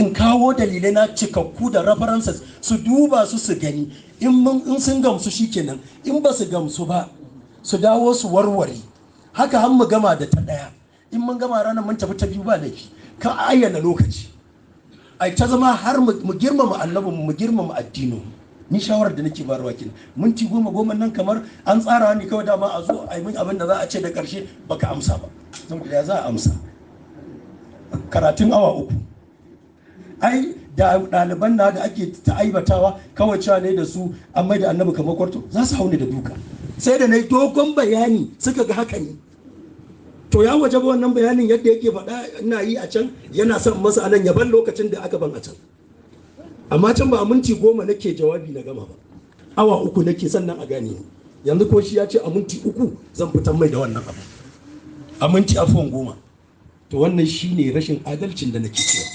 In kawo dalilai na cikakku da references, su duba su su gani. In sun gamsu shikenan, in ba su gamsu ba su dawo su warware. Haka har mu gama da ta ɗaya. In mun gama ranar mun tafi ta biyu, ba laifi. Ka ayyana lokaci, ai ta zama har mu girmama annabin, mu girmama addinin. Ni shawarar da nake bayarwa kenan. Minti 10 10 nan kamar an tsara ni kawai, dama a zo a yi min abin da za a ce da karshe baka amsa ba. Saboda ya za a amsa karatun awa 3? Ai da ɗaliban na da ake ta aibatawa kawai cewa ne da su an mai da annabi kamar kwarto, za su hau ni da duka. Sai da na yi dogon bayani suka ga haka ne. To ya waje wannan bayanin yadda yake faɗa ina yi a can, yana son masa anan yaban lokacin da aka ban a can. Amma can ba a minti 10 nake jawabi na gama ba, awa 3 nake sannan a gane ni. Yanzu ko shi ya ce a minti 3 zan fitar mai da wannan abu, a minti afuwan 10. To wannan shine rashin adalcin da nake cewa.